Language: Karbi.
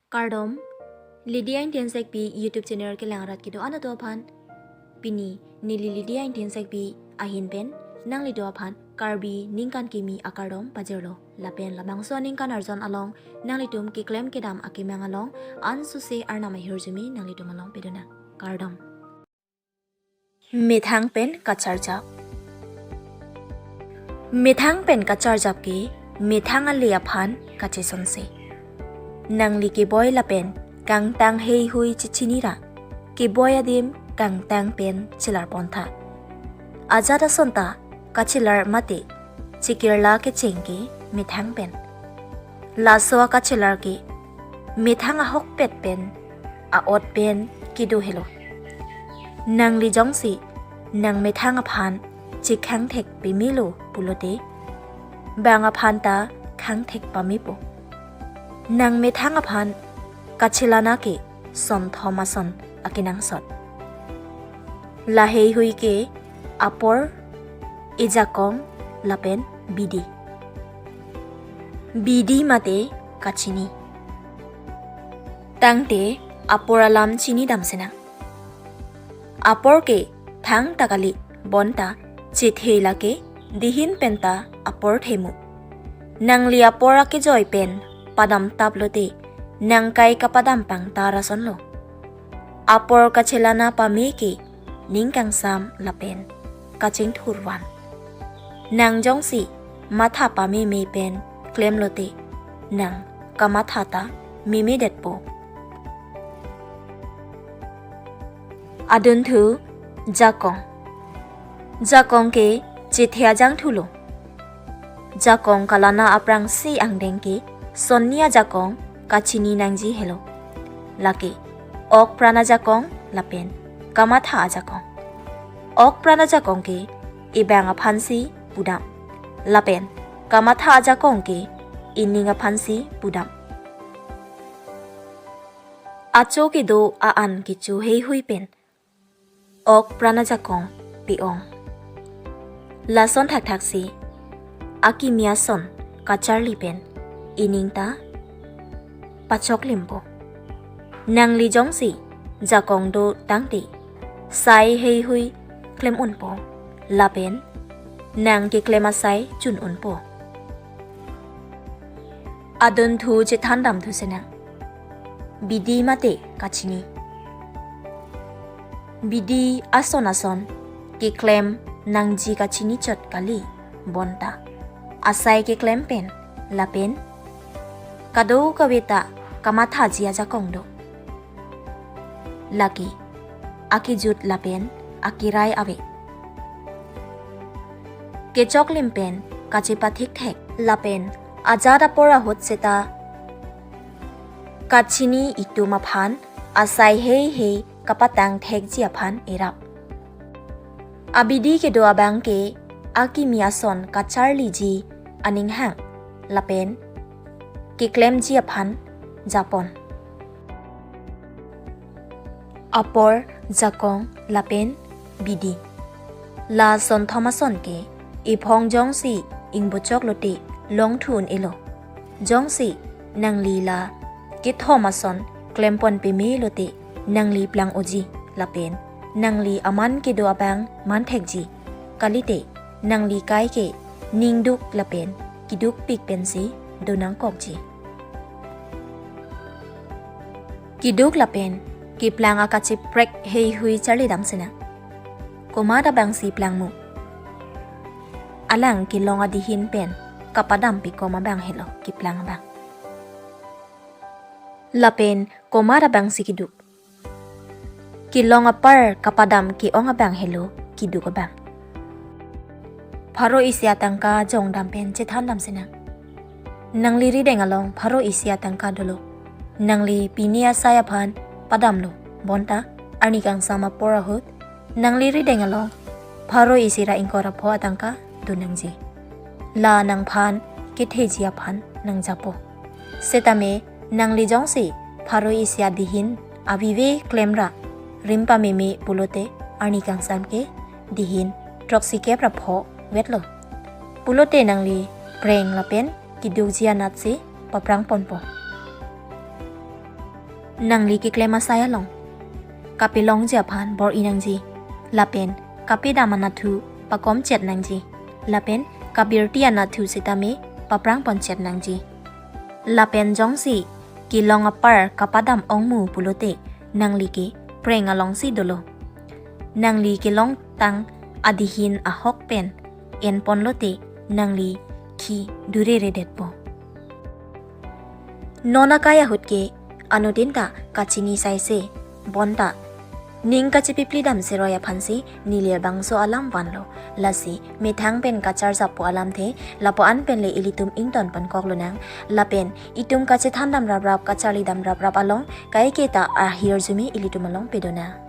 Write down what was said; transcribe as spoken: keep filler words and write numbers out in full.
Kardom, Lydia Ingti Hansekpi YouTube channel kelang arat kedo-an atum aphan. Pini neli Lydia Ingti Hansekpi ahin pen nanglitum aphan Karbi ningkan kimi akardom pajirlo. Lapen labangso aningkan arjan along nanglitum keklem kedam akemang along ansose Arnam ahirjume nanglitum along pedonang. Kardom. Methang pen kacharjap. Methang pen kacharjap ke methang ale aphan kachesonse. Nangli keboi lapen kangtang heihui chechinira, keboi adim kangtang pen chelar pontha. Ajat ason ta kachelar mate chekirla kecheng ke methang pen. Laso akachelar ke methang ahokpet pen a-ot pen kedo helo. Nangli jongsi nang methang aphan chekhangthek pemelo pulote, bang aphan ta khangthek pamepo. Nang methang aphan kachelana ke sonthom ason akenangsot. La heihui ke apor, ejakong lapen bidi. Bidi mate kachini. Tangte apor alam chinidam sinang. Apor ke thangta kali, bonta chethe lake dihin penta apor themu. Nangli apor akejoi pen padam taplote nangkai kapadam pangtar asonlo. Apor kachelana pame ke ning kangsam lapen kachingthur van. Nang jongsi matha pameme pen klemlote nang kamatha ta memedetpo. Adunthu jakong. Jakong ke chethe ajangthulo. Jakong kalana aphrangsi angdeng ke sonni ajakong kachini nangji helo. Lake ok pran ajakong lapen kamatha ajakong. Ok pran ajakong ke ebang aphansi pudam, lapen kamatha ajakong ke ening aphansi pudam. Acho kedo a-an kecho heihui pen ok pran ajakong pe-ong. Lason thakthaksi akimi ason kacharli pen ening ta pachoklimpo. Nangli jongsi jakong do tangte sai heihui klem unpo, lapen nang keklem asai chun unpo. Adunthu chethandamthu sinang. Bidi mate kachini. Bidi ason ason keklem nangji kachini chot kali, bonta asai keklem pen lapen kadokave ta kamathaji ajakong do. Lake akejut lapen akerai ave. Kechoklim pen kachepathikthek lapen ajat apor ahut seta kachini itum aphan asai heihei kapatangthekji aphan erap. Abidi kedo abang ke akimi ason kacharliji aning hang lapen keklemji aphan japon. Apor, jakong lapen bidi. La sonthom ason ke ephong jongsi ingbochoklote longthu un-elo. Jongsi nangli la kethom ason klempon pemelote nangli plang oji lapen nangli aman kedo abang manthekji. Kalite nangli kai ke ningduk lapen kedukpik pensi donangkokji. Keduk lapen keplang akacheprek heihui charlidam sinang. Komat abangsi plangmu? Alang kelong adihin pen kapadam pikom abang helo keplang abang. Lapen komat abangsi keduk? Kelong apar kapadam ke-ong abang helo keduk abang. Pharo isi atangka jongdam pen chethandam sinang. Nangli rideng along pharo isi atangka dolo. Nangli pini asai aphan padamlo, bonta arni kangsam apor ahut nangli rideng along pharo isi ra ingkoi ra pho atangka donangji. La nangphan ketheji aphan nangjapo. Setame nangli jongsi pharo isi adihin avive klemra rim pameme pulote arni kangsam ke dihin throksi kep ra pho vetlo. Pulote nangli preng lapen kedukji anatsi paprang ponpo. Nangli keklem asai along kapelongji aphan bor-i nangji, lapen kapedam anatthu pakomchet nangji, lapen kabirti anatthu sitame paprang ponchet nangji. Lapen jongsi kelong apar kapadam ongmu pulote, nangli ke preng alongsi dolo. Nangli kelongtang adihin ahok pen enponlote, nangli khi dureredetpo. Non akai ahut ke anuttin ta kachini saise, bonta ning kachepiplidam seroi aphansi neli labangso alam vanlo. Lasi methang pen kacharjappo alamthe lapu-an penle ilitum ington ponkok lonang. Lapen itum kachethandam raprap, kacharlidam raprap along kaiketa ahirjume ilitum along pedonang.